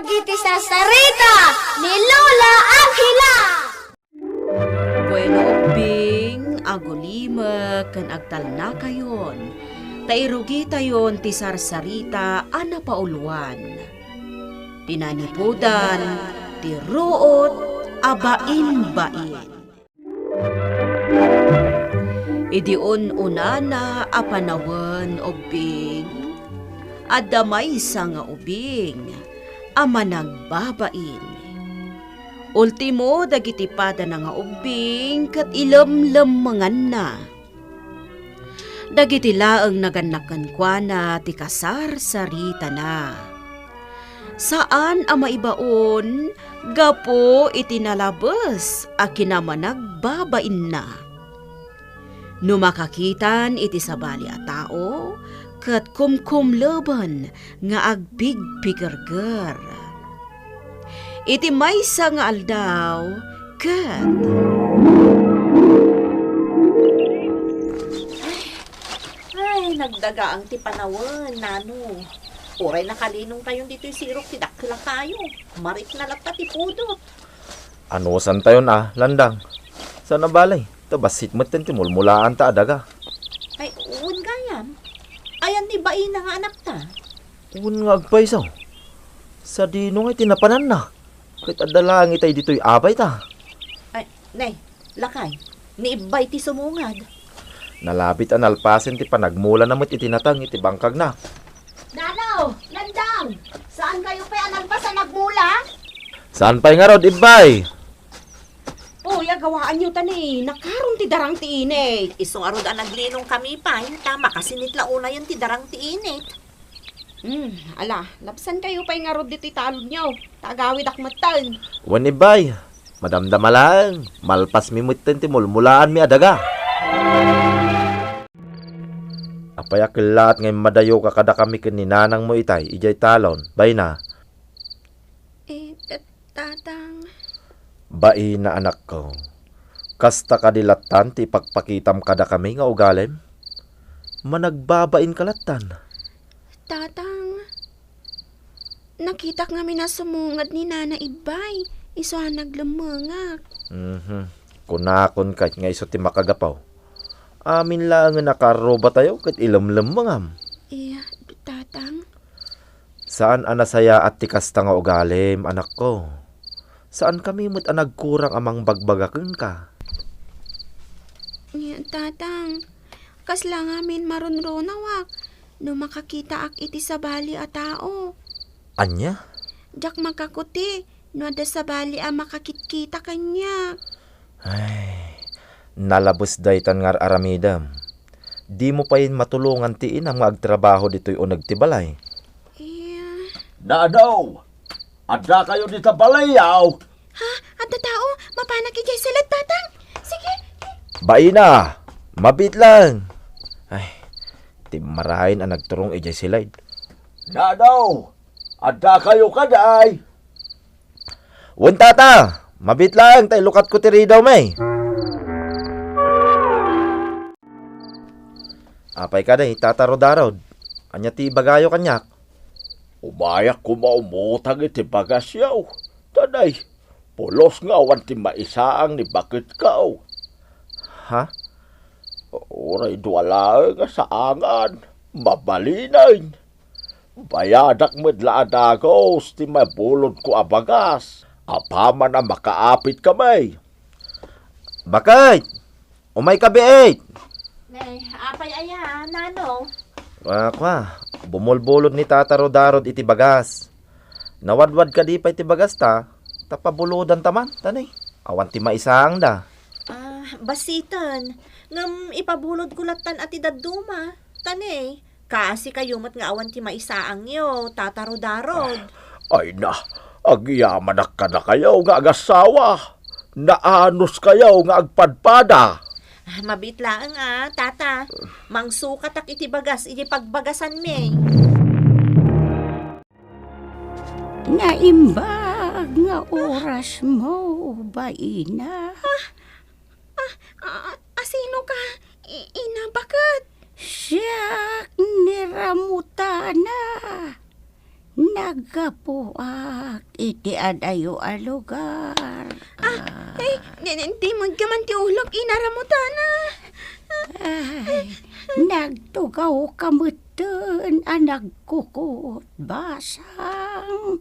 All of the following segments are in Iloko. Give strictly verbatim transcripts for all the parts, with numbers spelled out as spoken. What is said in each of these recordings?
Iti sarsarita ni Lola Angela. Bueno, ubbing, agulimek ken agtalnakayon, ta irugitayon ti sarsarita a napauluan. Pinanipudan ti ruot a bainbain. Idi un-unana a panawen, ubbing, adda maysa nga ubing a managbabain. Ultimo dagiti padana nga ubbing ket ilemlemmenganna. Dagiti laeng nagannak kenkuana ti kasarsaritana. Saan a maibaon gapu iti nalabes a kinamanagbabainna. No makakitan iti sabali a tao, ket kumkumleben nga agpigpigerger. Iti maysa nga aldaw, ket Ay, nagdagaang ti panawen, nano. Uray nakalinongtayon ditoy sirok ti dakkel a kayo. Marikna latta ti pudot. Anusantayon a, Landang? Saan a balay, ta bassit metten ti mulmulaanta a daga. Ay, wen gayam. Ayan ni baina nga anakta? Wen nga agpayso. Sadino nga iti napananna? Ket adda laeng itay ditoy a bayta. Ay, ne, lakay, ni Ibbay ti sumungad. Nalabit a nalpasen ti panagmulana met iti nateng iti bangkagna. Nano, Landang, saan kayo pay a nalpas a nagmula? Saan pay ngarud, Ibbay? Uy, agawaanyo ta ni, nakaron ti darang ti init. Isu ngarud a naglinong kami pay, ta makasinit la unayen ti darang ti init. Hmm, ala, labsan kayo pay ngarud ditoy talonyo, ta agawidak metten. Wen, Ibbay, madamdama laeng, malpasmi metten ti mulmulaanmi a daga. Apay a kellaat nga immadayoka kadakami ken ni nanangmo itay idiay talon, baina? Eh, Tatang. Baina, anakko, kasta kadi lattan ti ipakpakitam kadakami nga ugalim? Managbabainka lattan. Tatang, nakitak ngamin a sumungad ni Nana Ibbay, isu a naglemmengak. Mhm. Kunakon kayat nga isu ti makagapu. Amin laengen a karrubatayo ket ilemlemmengam. Iya, Tatang. Saan a nasayaat ti kasta nga ugalim, anakko. Saankami met a nagkurang a mangbagbaga kenka. Tatang, kasla ngamin marunrunawak no makakitaak iti sabali a tao. Ania? Diak makakuti no adda sabali a makakitkita kaniak. Ay, nalabes daytan nga ar-aramidem. Dimo pay matulongan ti inam nga agtrabaho ditoy uneg ti balay. Iya. Nano, addakayo dita balay, aw? Ha? Adda tao? Mapanak idiay siled, Tatang? Sige. Baina, mabiit laeng. Ay, ti marayen a nagturong idiay siled. Nano, addakayo kadi? Wen, Tata, mabiit laeng ta ilukatko ti ridawmi. Apay kadi, Tata Rudarod? Ania ti ibagayo kaniak? Umayak koma umutang iti bagasyo. Tanay, pulos nga awan ti maisaang ni baketko. Ha? Uray dua laeng a saangan, mabalinen. Bayadak met la a dagus ti mabulodko a bagas, apaman a makaapitkami. Baket! Umayka biit! Ne, apay aya, nano? Ah, kua, bumulbulod ni Tata Rudarod iti bagas. Nawadwad kadi pay ti bagasta, ta pabulodanta man, tani. Awan ti maisaangda. Ah, bassiten. Ngem ipabulodko lattan a ti dadduma, tani. Kaasi kayo met nga awan ti maisaangyo, Tata Rudarod. Ay na, agyamanak kadakayo nga agassawa. Naanos kayo nga agpadpada. Ah, mabiit laeng a, Tata. Mangsukatak iti bagas iti pagbagasanmi. Naimbag nga orasmo, baina. Ah, ah, ah, asino ka, i-, ina, baket? Siak ni Ramutana. Na Aggapuak iti adayo a lugar. Ah, eh, di, di, di mo iggaman ti ulok, inaramutana. Ay, nagtugaw ka metten a nagkukot basang.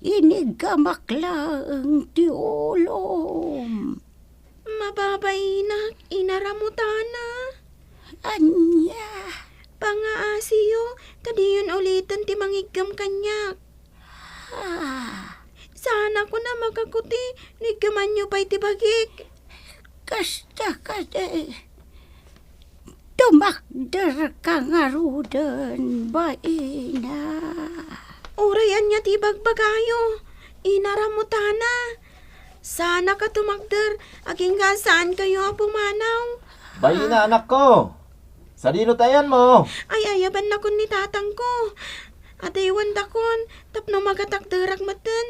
Iniggamak laeng ti ulom. Mababainak, inaramutana. Ania? Pangaasiyo, ta diyon uliten ti mangiggam kaniak. Ah. Saan ako na makakuti, no iggamanyo pay ti bagik. Kasta kadi. Tumakder ka ngaruden, baina. Uray ania ti ibagbagayo, inaramutana. Sana ka tumakder, agingga saan kayo a pumanaw. Baina, anakko. Sadino tayan mo? Ay, ayabannakon ni tatangko. Adaywandakon, tapno magatakderak metten.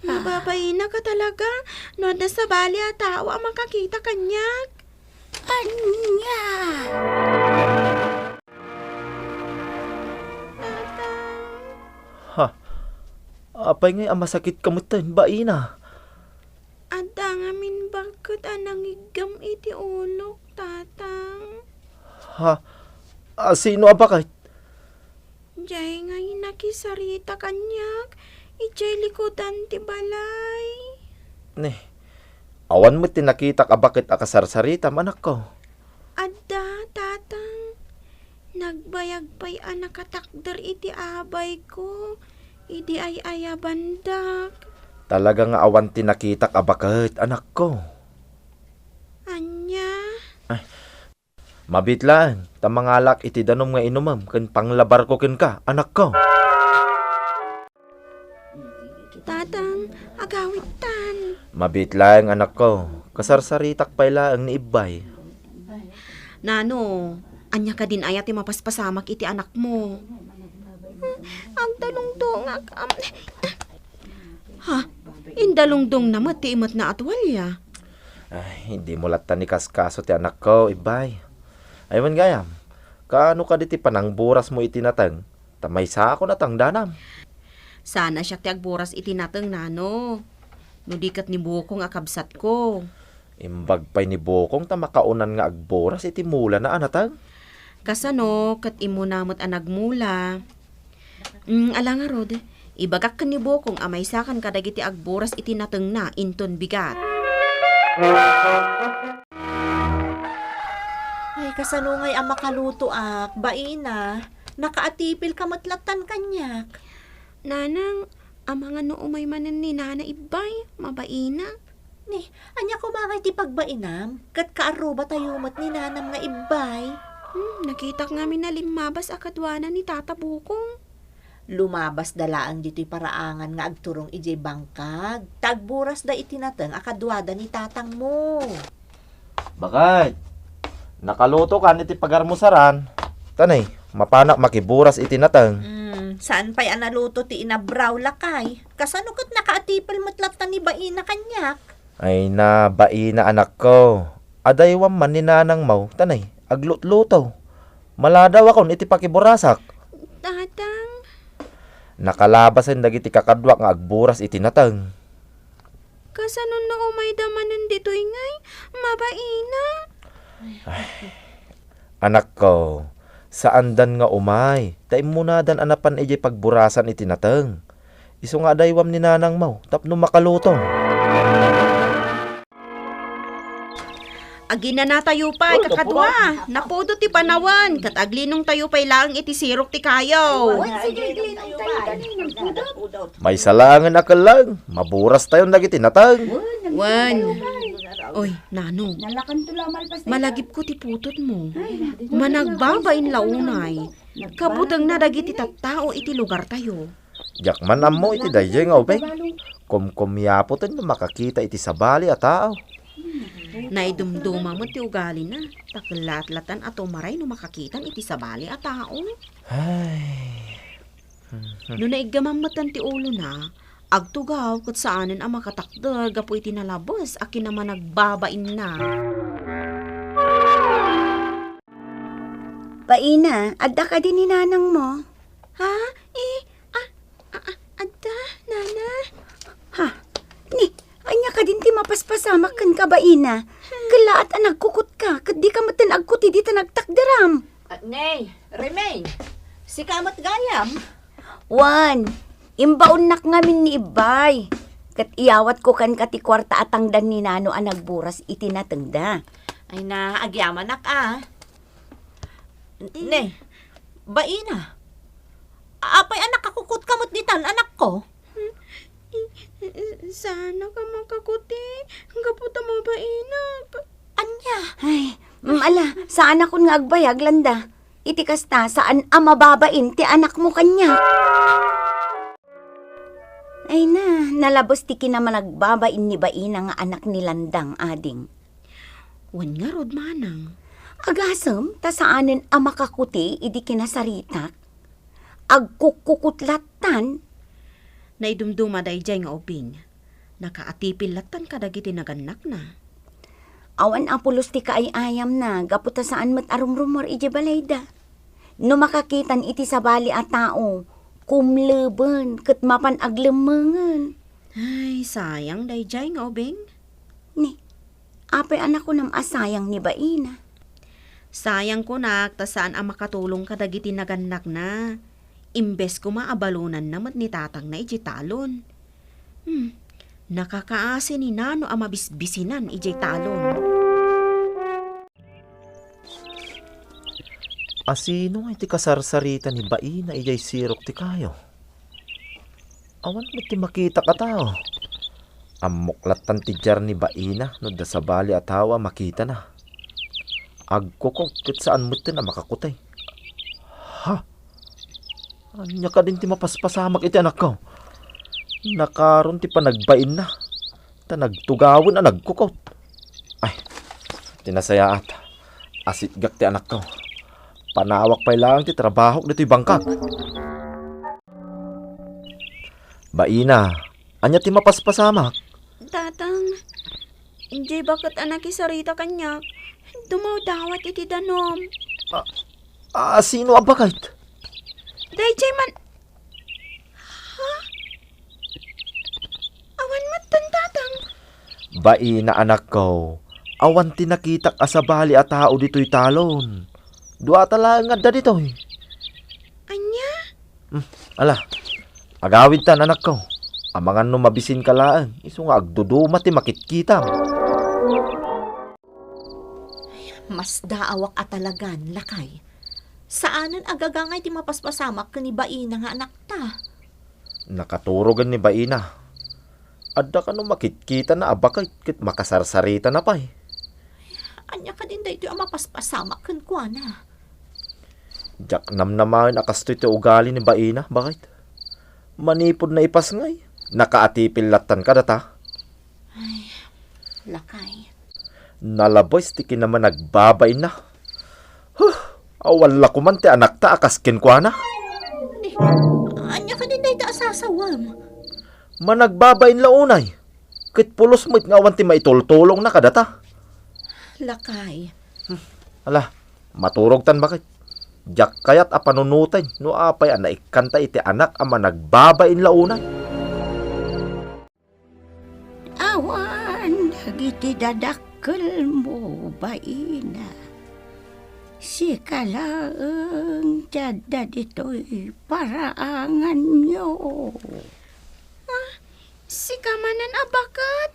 Ah. Mababaina ka talaga, no adda sabali a tao a makakita kaniak. Ania? Tatang. Ha? Apay ngay a masakit ka metten, baina? Adda ngamin baket a nangiggam iti ulok, Tatang. Ha? A, sino a baket? Jay ngay nakisarita kaniak, idiay likudan ti balay. Ne, awan met ti nakitak a baket a kasarsaritam, anakko. Adda, Tatang. Nagbayag pay a nakatakder iti abayko, idi ay-ayabandak. Talaga nga awan ti nakitak a baket, anakko. Ania? Ay, mabiit laeng, ta mangalak iti danum nga inumem ken panglabarko kenka, anakko. Tatang, agawidtan. Mabiit laeng, anakko. Kasarsaritak pay laeng ni Ibbay. Nano, ania kadin aya ti mapaspasamak iti anakmo? Agdalungdongak, am-, ha? Indalungdongna met ti imetna a tualia? Ay, dimo latta ni kaskaso ti anakko, Ibbay. Ay, wen gayam, kaano kadi ti panangburasmo iti nateng? Ta maysakon a tangdanam. Sana siak ti agburas iti nateng, nano. No di ket ni Bukong a kabsatko. Imbag pay ni Bukong ta makaunan nga agburas iti mulana a nateng. Kasano ket immuna met a nagmula? Mm, ala ngarud, ibagak ken ni Bukong a maysakan kadagiti agburas iti natengna inton bigat. Ay, kasano ngay a makalutoak, baina? Nakaatipilka met lattan kaniak. Nanang, amangan no umay manen ni Nana Ibbay, mabaina. Ni, ania koma ngay ti pagbainam? Ket kaarrubatayo met ni Nanam nga Ibbay. Hmm, nakitak ngamin a limmabas a kaduana ni Tata Bukong. Lumabasda laeng ditoy paraangan nga agturong idiay bangkag, ta agburasda iti nateng a kaduada ni tatangmo. Baket, nakalutokan iti pagarmusaran? Tanay, mapanak makiburas iti nateng. Hmm, saan pay a naluto ti inabraw, lakay? Kasano ket nakaatipel met latta ni baina kaniak? Ay na, baina, anakko. Adaywam man ni nanangmo, tanay, aglutluto. Maladawakon iti pakiburasak. Tatang. Nakalabasen dagiti kakaduak nga agburas iti nateng. Kasano no umayda manen ditoy ngay, mabaina? Ay, anakko, saandan nga umay, ta immunadan a napan idiay pagburasan iti nateng. Isu nga adaywam ni nanangmo tapno makaluto. Aginanatayo pay, kakadua. Napudot ti panawen, ket aglinongtayo pay laeng iti sirok ti kayo. Wen, sige, aglinongtayo. Maysa laengen a keleng, maburastayon dagiti nateng. Wen. Oy, nano. Malagipko ti putotmo. Managbabain la unay. Kabutengna dagiti tattao iti lugartayo. Diak man ammo iti daydiay nga ubing. Kumkumiapoten no makakita iti sabali a tao. Naidumduma met ti ugalina, ta kellatlatan a tumaray no makakitan iti sabali a tao. Ay. No naiggaman metten ti ulona, agtugaw ket saanen a makatakder gapu iti nalabes a kinamanagbabainna. Baina, adda kadi ni nanangmo? Ha? Eh, ah, Nana? Ha? Ni, ania kadin ti mapaspasamak kenka, baina? Kellaat a nagkukutka, ket dika metten agkuti dita nagtakderam. Ah, ne, Remeng, sika met gayam? Wen, imbaonnak ngamin ni Ibbay. Ket iyawatko kenka ti kuarta a tangdan ni Nano a nagburas iti natengda. Ay na, agyamanak a. Ne, baina. Apay a nakakukutka met ditan, anakko? Saanak a makakuti, gapu ta mabainak. Ania? Ay, mm, ala, saanakon nga agbayag, Landa. Iti kasta, saan a mababain ti anakmo kaniak. Ay na, nalabes ti kinamanagbabain ni baina nga anak ni Landang, ading. Wen ngarud, manang. Agasem, ta saanen a makakuti idi kinasaritak. Agkukkukut lattan. Naidumduma daydiay nga ubing. Nakaatipil lattan kadagiti nagannakna. Awan a pulos ti kaay-ayamna, gapu ta saan met a rumrumuar idiay balayda. No makakitan iti sabali a tao, kumleben ket mapan aglemmengen. Ay, sayang daydiay nga ubing. Ni, apay a nakunam a sayang ni baina? Sayang kunak ta saan a makatulong kadagiti nagannakna. Imbes koma a balonanna met ni tatangna idiay talon. Hmm, nakakaasi ni Nano a mabisbisinan idiay talon. Asino ngay ti kasarsarita ni baina idiay sirok ti kayo? Awan met ti makitak a tao. Ammok lattan ti diar ni baina no adda sabali a tao a makitana. Agkukot ket saan metten a makakuti. Ha? Ania kadin ti mapaspasamak iti anakko? Nakaron ti panagbainna, ta nagtugawen a nagkukot. Ay, ti nasayaat, asitgak ti anakko. Panawak pay laeng ti trabahok ditoy bangkag. Baina, ania ti mapaspasamak? Tatang, diay baket a nakisarita kaniak, dumawdawat iti danum. A, a, sino a baket? Daydiay man, ha? Awan metten, tatang. Baina, anakko, awan ti nakitak a sabali a tao ditoy talon. Duata laeng nga adda ditoy. Ania? Hmm, ala, agawidtan, anakko. Amangan no mabisinka laeng, isu nga agduduma ti makitkitam. Masdaawak a talagan, lakay. Saanen a gagangay ti mapaspasamak ken ni baina nga anakta. Nakaturogen ni baina. Adda kano makitkitana a baket ket makasarsaritana pay. Ania kadin daytoy a mapaspasamak kenkuana? Diak namnamaen a kastoy ti ugali ni baina, baket. Manipud naipasngay, nakaatipil lattan kadata. Ay, lakay. Nalabes ti kinamanagbabainna. Huh, awan la koman ti anakta a kas kenkuana. Ni, ania kadin dayta a sasawem? Managbabain la unay. Ket pulos met nga awan ti maitultulongna kadata. Lakay. Ala, maturogtan baket. Diak kayat a panunoten no apay a naikkanta iti anak a managbabain la unay. Awan dagiti dadakkelmo, baina. Sika laeng ti adda ditoy paraanganyo. Ah, sika manen a baket?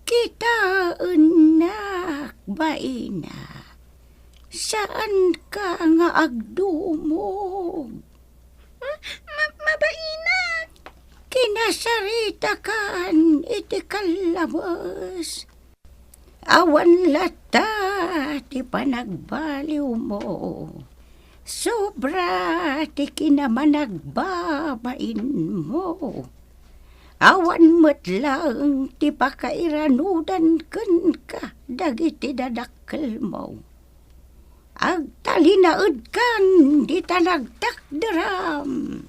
Kitaennak, baina. Saanka nga agdumog. Ma-, ma-, mabainak. Kinasaritakan iti kallabes. Awan latta ti panagbaliwmo. Sobra ti kinamanagbabainmo. Awan met laeng ti pakairanudan kenka dagiti dadakkelmo. Agtalinaedkan dita nagtakderam.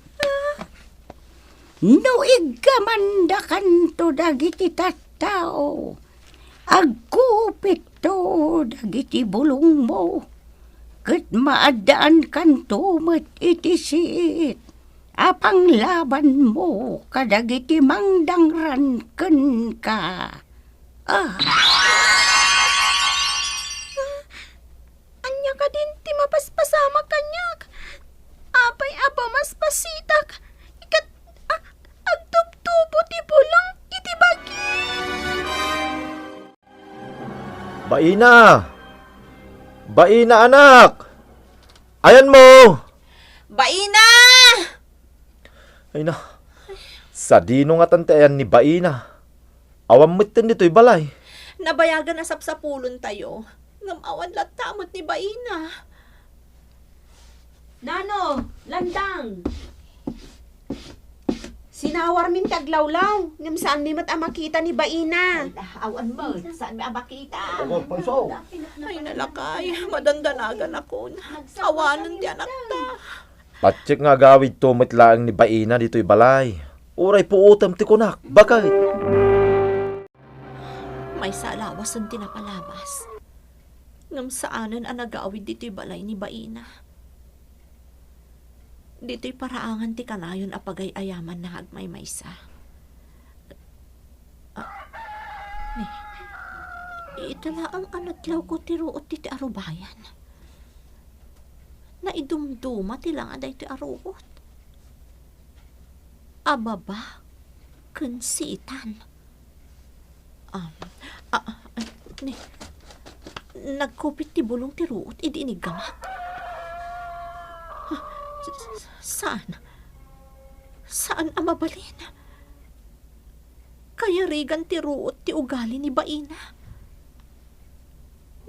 No iggamandakanto dagiti tattao, agkupitto dagiti bulongmo, ket maaddaankanto met iti siit. a panglabanmo kadagiti mangdangran kenka. Ah. Ania kadin ti mapaspasamak kaniak? Apay a pamaspasitak? Ket, ah, agtuptupo ti bulong iti bagik. Baina! Baina, anak! Ayanmo! Baina! Ay na, sadino ngatan ti ayan ni Baina? Awan metten ditoy balay. Nabayagan a sapsapulontayo, ngem awan latta met ni Baina. Nano, Landang! Sinawarmin ti aglawlaw, ngem saanmi met a makita ni Baina. Ay, awan met, saanmi a makita. Ay, nalakay, madandanagannakon. Awanen ti anakta. Patiek nga agawidto met laeng ni Baina ditoy balay. Uray puotem ti kunak, baket. Maysa a lawasen ti napalabas. Ngem saanen a nagawid ditoy balay ni Baina. Ditoy paraangan ti kanayon a pagay-ayamanna nga agmaymaysa. Ah, ni, ita laeng a nadlawko ti ruot ti, ti arubayan. Naidumduma ti langa daytoy a ruot. A baba ken sitan. Um, ah, ah, ni, nagkupit ti bulong ti ruot idi iniggamak. Ah, s-, s-, saan? Saan a mabalin? Kayarigan ti ruot ti ugali ni Baina.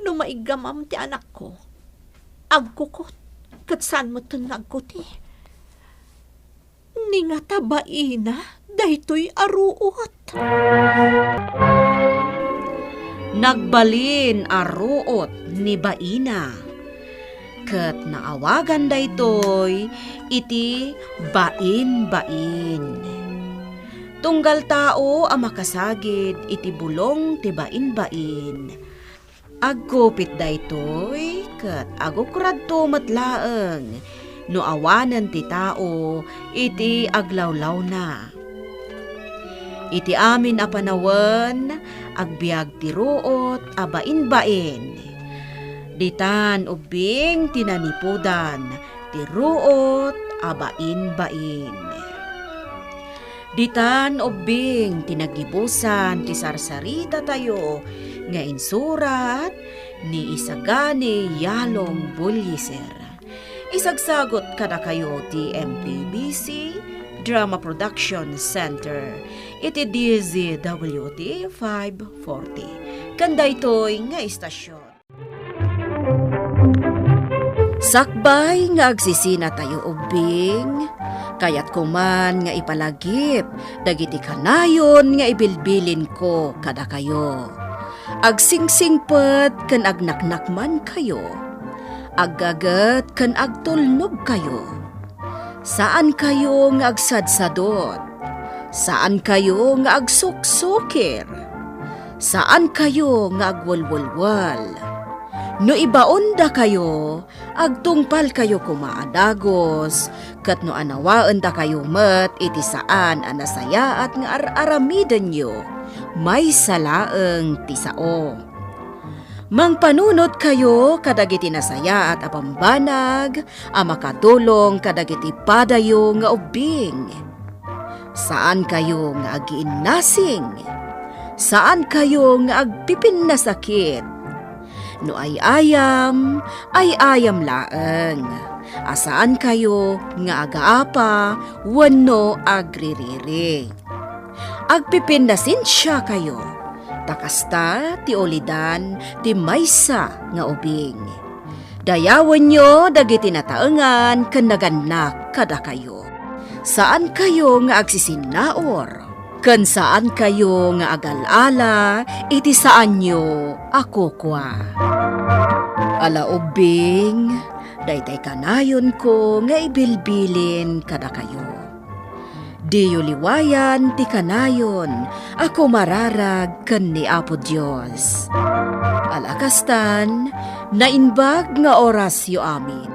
No maiggamam ti anakko, agkukot, ket saan metten nga agkuti. Ni ngata Baina daytoy a ruot. Nagbalin a ruot ni Baina, ket naawagan daytoy iti bainbain. Tunggal tao a makasagid iti bulong ti bainbain, agkupit daytoy ket agukradto met laeng no awanen ti tao iti aglawlawna. Iti amin a panawen, agbiag ti ruot a bainbain. Ditan ubbing ti nanipudan ti ruot a bainbain. Ditan ubbing ti nagibusan ti sarsaritatayo nga insurat ni Isagani Yalong Buliser. Isagsagut kadakayo ti M P B C Drama Production Center iti D Z W T five forty. Ken daytoy nga istasyon. Sakbay nga agsisinatayo ubbing, kayatko man nga ipalagip dagiti kanayon nga ibilbilinko kadakayo. Agsingsingpet ken agnaknakmankayo. Aggaget ken agtulnogkayo. Saankayo nga agsadsadot. Saankayo nga agsuksukir. Saankayo nga agwelwelwel. No ibaondakayo, agtungpalkayo koma a dagus, ket no anawaendakayo met iti saan a nasayaat nga ar-aramidenyo, maysa laeng ti sao. Mangpanunotkayo kadagiti nasayaat a bambanag a makatulong kadagiti padayo nga ubbing. Saankayo nga agiinnasing. Saankayo nga agpipinnasakit. No ay-ayam, ay-ayam laeng. A saankayo nga agaapa wenno agririri. Agpipinnasensiakayo, ta kasta ti ulidan ti maysa nga ubing. Dayawenyo dagiti nataengan ken nagannak kadakayo. Saankayo nga agsisinnaur, ken saankayo nga agal-ala iti saanyo a kukua. Ala ubbing, daytay kanayonko nga ibilbilin kadakayo. Diyo liwayan ti kanayon a kumararag ken ni Apo Dios. Ala kastan, naimbag nga orasyo amin.